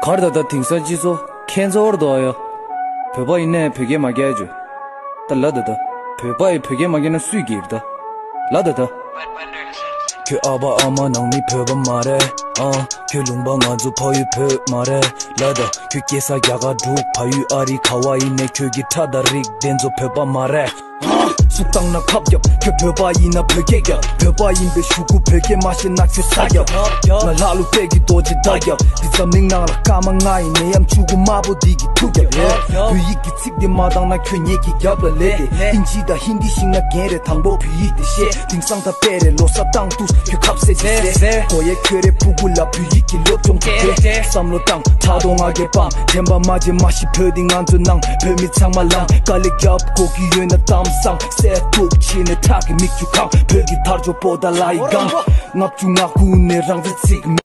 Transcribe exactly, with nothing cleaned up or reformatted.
གར་ད་ད་དེང་སང་སྤྱི་ཚོགས་ཁྱད་མཚར་འདུག་ཨ་ཡ། བོད་པ་ཡིན་ནའི་བོད་སྐད་མ་རྒྱག་ཡ་བྱོས། ད་ལ་ད་ད། བོད་པ་ཡིས་བོད་སྐད་མ་རྒྱག་ན་སུས་རྒྱག་རེད་ད། ལ་ད་ད། ཁྱོད་ཨ་ཕ་ཨ་མ་ནང་མི་བོད་པ་མ་རེད། ཨང་། ཁྱོད་ལུང་པ་ང་ཚོ་ཕ་ཡུལ་བོད་མ་རེད། ལ་ད། ཁྱོད་སྐྱེས་ས་རྒྱ་གར་འབྲུག་ཕ་ཡུལ་ཨ་རི་ག་བ་ཡིན་ནའི་ཁྱོད་ཀྱི་ཁྲ་དང་རིགས་དེ་ཚོ་བོད་པ་མ་རེད། སུ་བཏང་ན་ཁབ་རྒྱབ། ཁྱོད་བོད་པ་ཡིན་ན་བོད་སྐད་རྒྱབ། བོད་པ་ཡིན་པའི་ཤུ་གུ་བོད་སྐད་མ་ཤེས་ན་ཁྱོད་ས་རྒྱབ། ང་ལྷ་ལུ་དཔལ་གྱི་རྡོ་རྗེ་མདའ་རྒྱབ། འདི་འཛམ་གླིང་ནང་ལ་སྐར་མ་ལྔ་ཡིན་ནའི་ཡང་ཆུ་གུ་དམར་པོ་འདི་གི་ཐུག་རྒྱབ། བོད་ཡིག་གི་ཚིག་འདི་མ་བཏང་ན་ཁྱོད་ཉེས་ཀྱི་རྒྱབ་ལ་ལས་ཏེ། ཨིན་ཇི་དང་ཧིན་དི་ཤེས་ན་རྒན་རེད། དང་པོ་བོད་ཡིག་འདི་ཤེས། དེང་སང་ད་དཔེ་རེད། ལོ་གསར་བཏང་དུས་ཁྱོད་ཁ་ཟས་ཅིག་ཟས། གོ་ཡས་ཁྱོད་རའི་ཕྲུ་གུ་ལ་བོད་ཡིག་གི་སློབ་སྦྱོང་ཅིག་སྤྲད། བསམ་བློ་བཏང་། ཕྲག་དོག་ང་རྒྱལ་སྤང་། དྲན་པ་མ་བརྗེད། མ་ཤི་བོད་འདི་ང་ཚོའི་ནང་། བོད་མི་ཚང་མ་ལངས། དཀའ་ལས་རྒྱབ་དགོས་ཀྱི་ཡོད་ན་གཏམ་བཟང་། བསད་གཏུབ་བྱས་ནས་ཁྲག་གི་མིག་ཆུ་གང་། བོད་ཀྱི་དར་ལྕོག་པོ་ཏཱ་ལའི་སྒང་། ལྔ་བཅུ་ང་དགུ་ནས་རང་བཙན་ཚིག